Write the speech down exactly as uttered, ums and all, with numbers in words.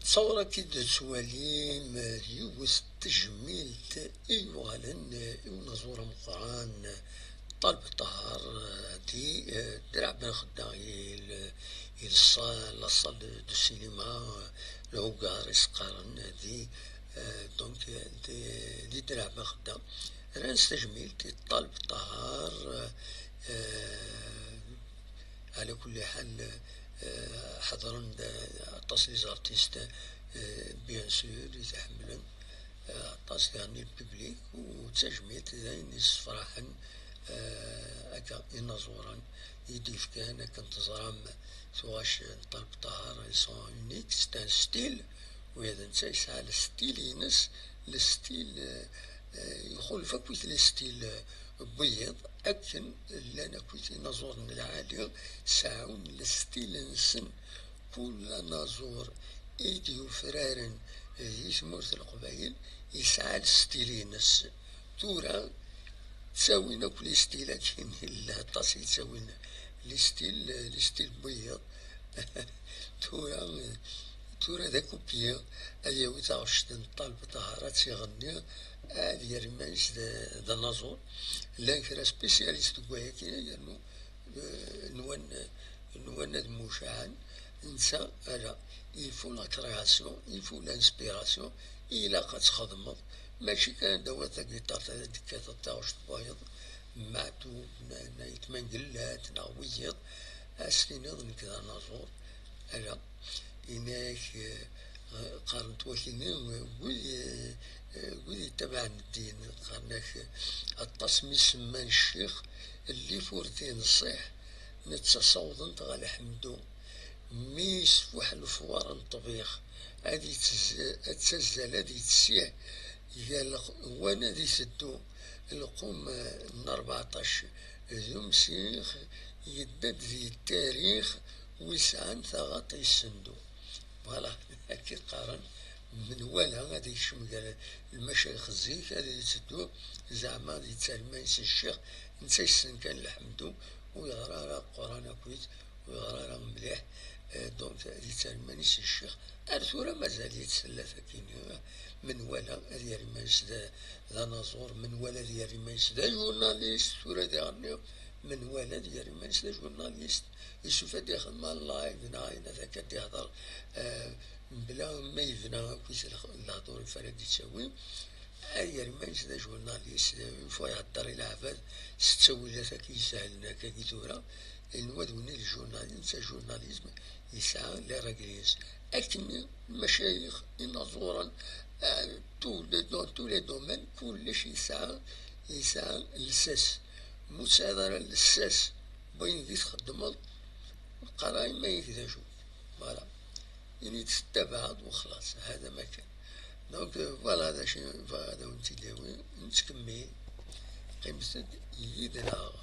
Ttawra-k-id tettwalim yiwet n tejmilt i yuɣalen i unaẓur ameqqran Ṭaleb Ṭaher di Draɛ Ben Xedda, i la salle de cinéma Lhugar i s-qqaren di, donc, di Draɛ Ben Xedda. Rran s tejmilt i Ṭaleb Ṭaher. Ɛla kulli ḥal, ḥeḍren-d aṭas n les artistes, bien sûr, i t-iḥemmlen, aṭas diɣen n le public, u d tajmilt d ayen yessefraḥen akka inaẓuren i d-yefkan. Akken teẓram, tuɣac n Ṭaleb Ṭaher, ils sont uniques, c'est un style, ula d netta yesɛa le style-ines, le style ixulef akkit le style n wiyiḍ. Akken llan akkit inaẓuren n lɛali, seɛɛun le style-nsen. Kul anaẓur i d-yufraren di tmurt n Leqbayel yesɛa le style-ines. Tura ttawin akk les styles-agi, yella aṭas i yettawin les styles, les styles n wiyiḍ. Tura, tura d akupyi, ad yawi taɣect n Ṭaleb Ṭaher, ad tt-iɣenni, ad yerr iman-is d, d anaẓur. Llan kra spécialistes deg wayagi, yernu, eh, nwan, nwan ad mucaɛen. Netta, ala, il faut la création, il faut l'inspiration, ilaq ad txedmeḍ. Mačči kan ad d-tawiḍ tagiṭart, ad d-tekkateḍ taɣect n wayeḍ, Meɛtub, n, n Ayt Mangellat, neɣ wiyiḍ, ad s-tiniḍ nekk d anaẓur. Ala. Ini-ak, eh, qqaren-t wakini, eh, wid, eh, wid yettabaɛen ddin, qqaren-ak, eh, aṭas mi semman ccix, llif ur t-inṣiḥ, netta sawḍen-t ɣer lḥemdu. Mi yesfuḥ lefwar n ṭṭbix, ad ittez-, ad tazzal, ad ittsih, gar lwanad iteddu. Lqum n rbeɛṭac d umsix, yedda-d di tarix, wi sɛan taɣaṭ yessendu. Voilà, akka i qqaren. Menwala ad ikcem gar lmacayix zik, ad yetteddu, zeɛma ad yettarem iman-is d ccix, netta yessen kan lḥemdu, ur yeɣri ara Qquran akkit, ur yeɣri ara mliḥ, eh, donc ad yettarem iman-is d ccix. Ar tura mazal-itt tella takini, menwala ad yerr iman-is d, d anaẓur, menwala ad yerr iman-is d ajurnalist, tura diɣenni menwala ad yerr iman-is d ajurnalist. Yessuf ad ixdem live neɣ ayen ad akka d-ihder, eh, mebla ma yebna akkit lehdur i ara d-yettawi. Ad yerr iman-is d ajurnalist, une fois ihedder i leɛbad s ttawilat akka isehlen akka i tura, yenwa d win i le journalisme, c'est un journalisme, yesɛa les règles-ines. Akken lmacayix, inaẓuren, eh, tous les, dans tous les domaines, kullec yesɛa, yesɛa lsas. Ma ur tesɛiḍ ara lsas n wayen i txeddmeḍ, qqar iman-ik d acu. Voilà. Ini-d tettabaɛeḍ u xlaṣ, hada ma kan. Donc, euh, voilà, d acu i bɣiɣ ad awen-tt-id-awi. Nettkemmil. Qqimet-d yid-neɣ.